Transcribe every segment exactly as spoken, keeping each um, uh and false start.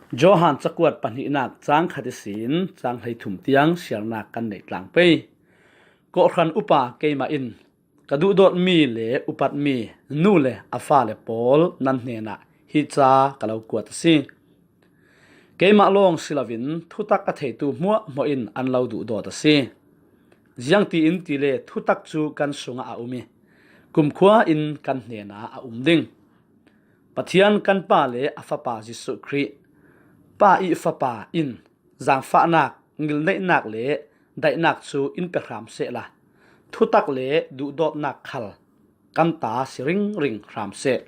Johan cakuat pahnihnak cang khat ihsin cang hleithum tiang siarnak kan neih tlang pei. Kawhhran upa keimah in ka duhdawtmi le upatmi nu le a fale pawl nan hnenah hi ca ka lo kuat a si. Keimah lawng si loin thutak a theitu hmuahhmuah in an lo duhdawt a si. Ziangtiin tile thutak cu kan sungah a um i kumkhua in kan hnenah a um ding. Pathian kan Pa le a Fapa Jesuh Khrih, Pa i Fapa in zaangfahnak, ngilneihnak le daihnak cu in pe hram sehla, thutak le duhdawtnak khal kan ta si ringring hram seh.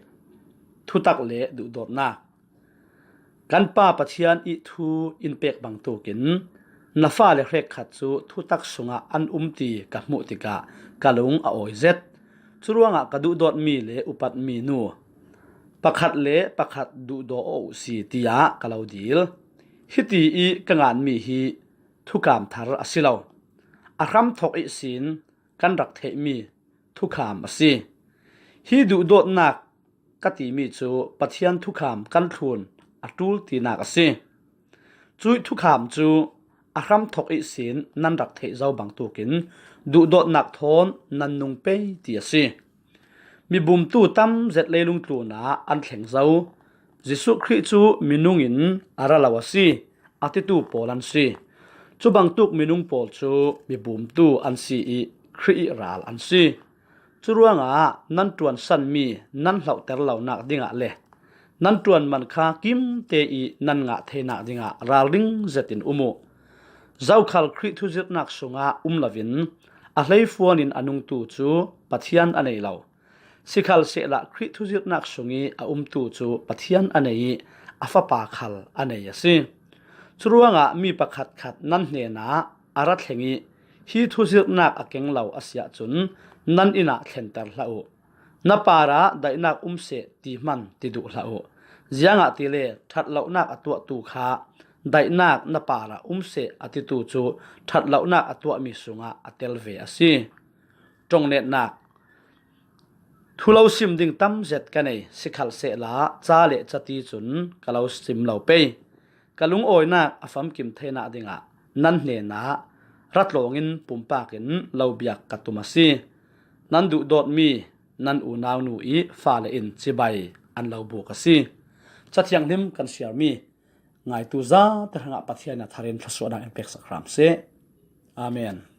Thutak le duhdawtnak. Kan Pa Pathian i thu in pek bangtukin na fale hrekkhat cu thutak sungah an um ti ka hmuh tikah ka lung a awi zet. Curuangah ka duhdawtmi le upatmi nu pakhat le pakhat duhdaw aw uh si, tiah ka lo dil. Hiti i ka nganmi hi thukham thar a si lo, a hramthok ihsin kan rak theihmi thukham a si. Hi duhdawtnak ka timi cu Pathian thukham kan thlun a ṭul tinak a si. Cuih thukham cu a hramthok ihsin nan rak theih zo bangtukin duhdawtnak thawn nan nung pei ti a si. Mibumtu tam zet leilung tlunah an thleng zo. Jesuh Khrih cu minung in a ra lo a si, a titu pawl an si. Cubangtuk minung pawl cu mibumtu an si i Khrih i ral an si. Curuangah nan ṭuansanmi nan hlohter lonak dingah le nan ṭuan man kha kimte i nan ngah theinak dingah ralring zetin um uh. Zokhal Khrih thuzirhnak sungah um loin a hleifuan in a nungtu cu Pathian a nei lo. Sikhalsehla Khrih thuzirhnak sung i a umtu cu Pathian a nei i a Fapa khal a nei a si. Curuangah mi pakhatkhat nan hnenah a ra thleng i hi thuzirhnak a keng lo a si ahcun nan inn ah thlenter hlah uh. Na parah daihnak um seh ti hman ti duh hlah uh. Ziangahtile ṭhat lonak a tuahtu kha daihnak na parah um seh a titu cu ṭhat lonak a tuahmi sungah a tel ve a si. Ṭongnetnak. Thu lo sim ding tam zet ka nei, sikhalsehla ca le cati cun ka lo sim lo pei. Ka lungawinak a famkim theinak dingah nan hnenah ra tlawngin pumpak in lo biak ka tum a si. Nan duhdawtmi nan unaunu i fale in cibai an lo buk a si. Cathianghlim kan siarmi ngaitu zate hrangah Pathian a tharin thluasuahnak in peksak hram seh. Amen.